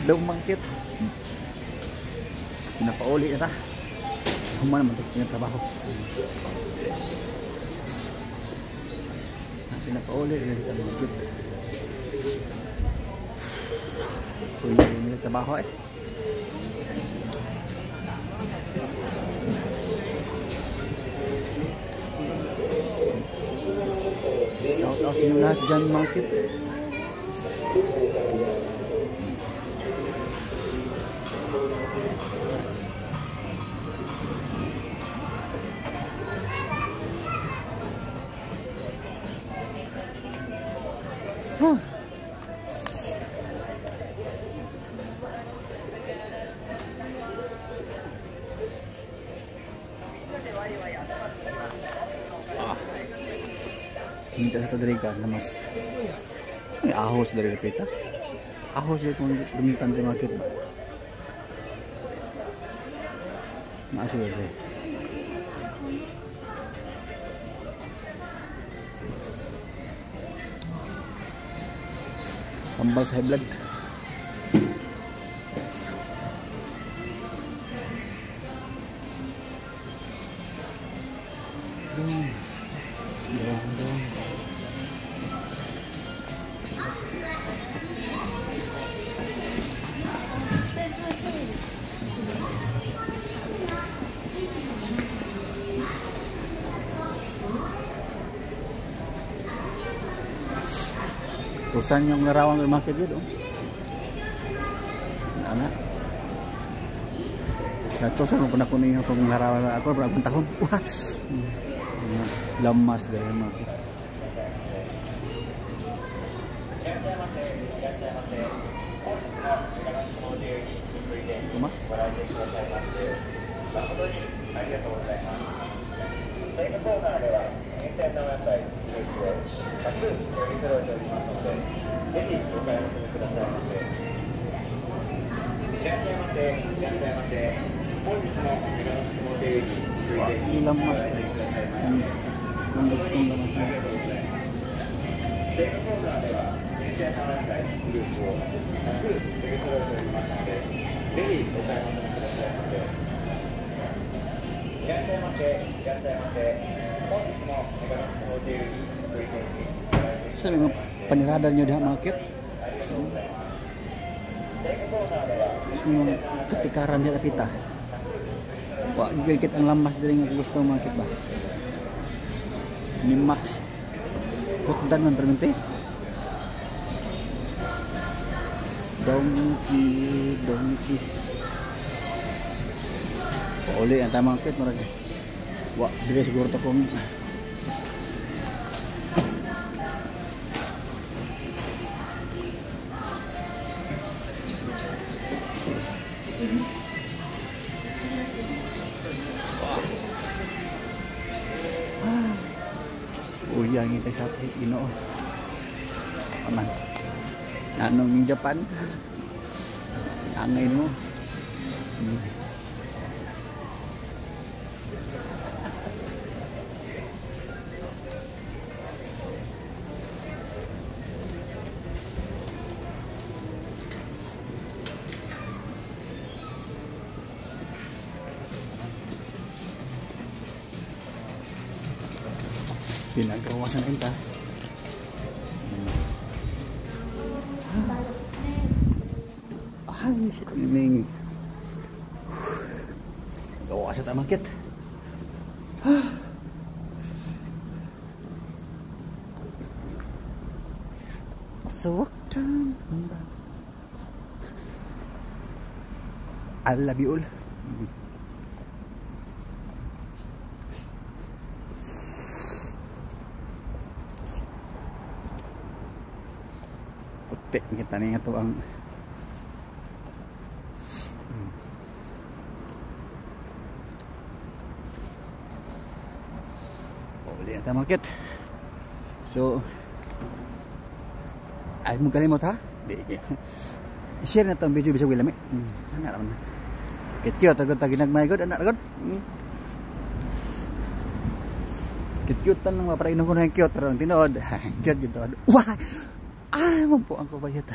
Hello mga cute. Pinapauli na ta. Human naman ito trabaho. Pinapauli na ito mga cute. So yun yung trabaho eh. Shout out sa inyo lahat dyan mga cute. Huh. Ah. Minta sa diri ka na mas may ahos diri pita. Ahos diri kung lumitan diri market ba. Maasyo diri. Tambal sa high blood. Dong. Dong, dong. Usan yung larawan ng market yun, oh. Ana. Katosan mo pa na kunin yung larawan ako para akong tahon. Wah. Lamas dahil market. Tumas. Ilang mas kung gustong lamas na. Sa mga panirada nyo diha market. Mas mga katikaran diha pita. Wa gigit ang lamas diri nga gusto market ba. Ni Max. Hukdan man permente. Donkey, donkey. Pauli ang tamang market murag. Wa diri siguro to kung uyang ito sa Ginoo. Aman. Anong yung Japan? Angay mo. Pinagawasan na inta. Ay, ning. Gawasan ta market. Suwaktan. I love you all. Puti kita ni ito ang uli ang market. So ay mo kalimot ha. I-share na itong video bisag wilami. Ana raman. Cute agad ta ginagmay god ana gud. Cute tan lang maparainom ko na cute pero ang tinuod cute gid. Wah! Ah, mampo ang kabayat.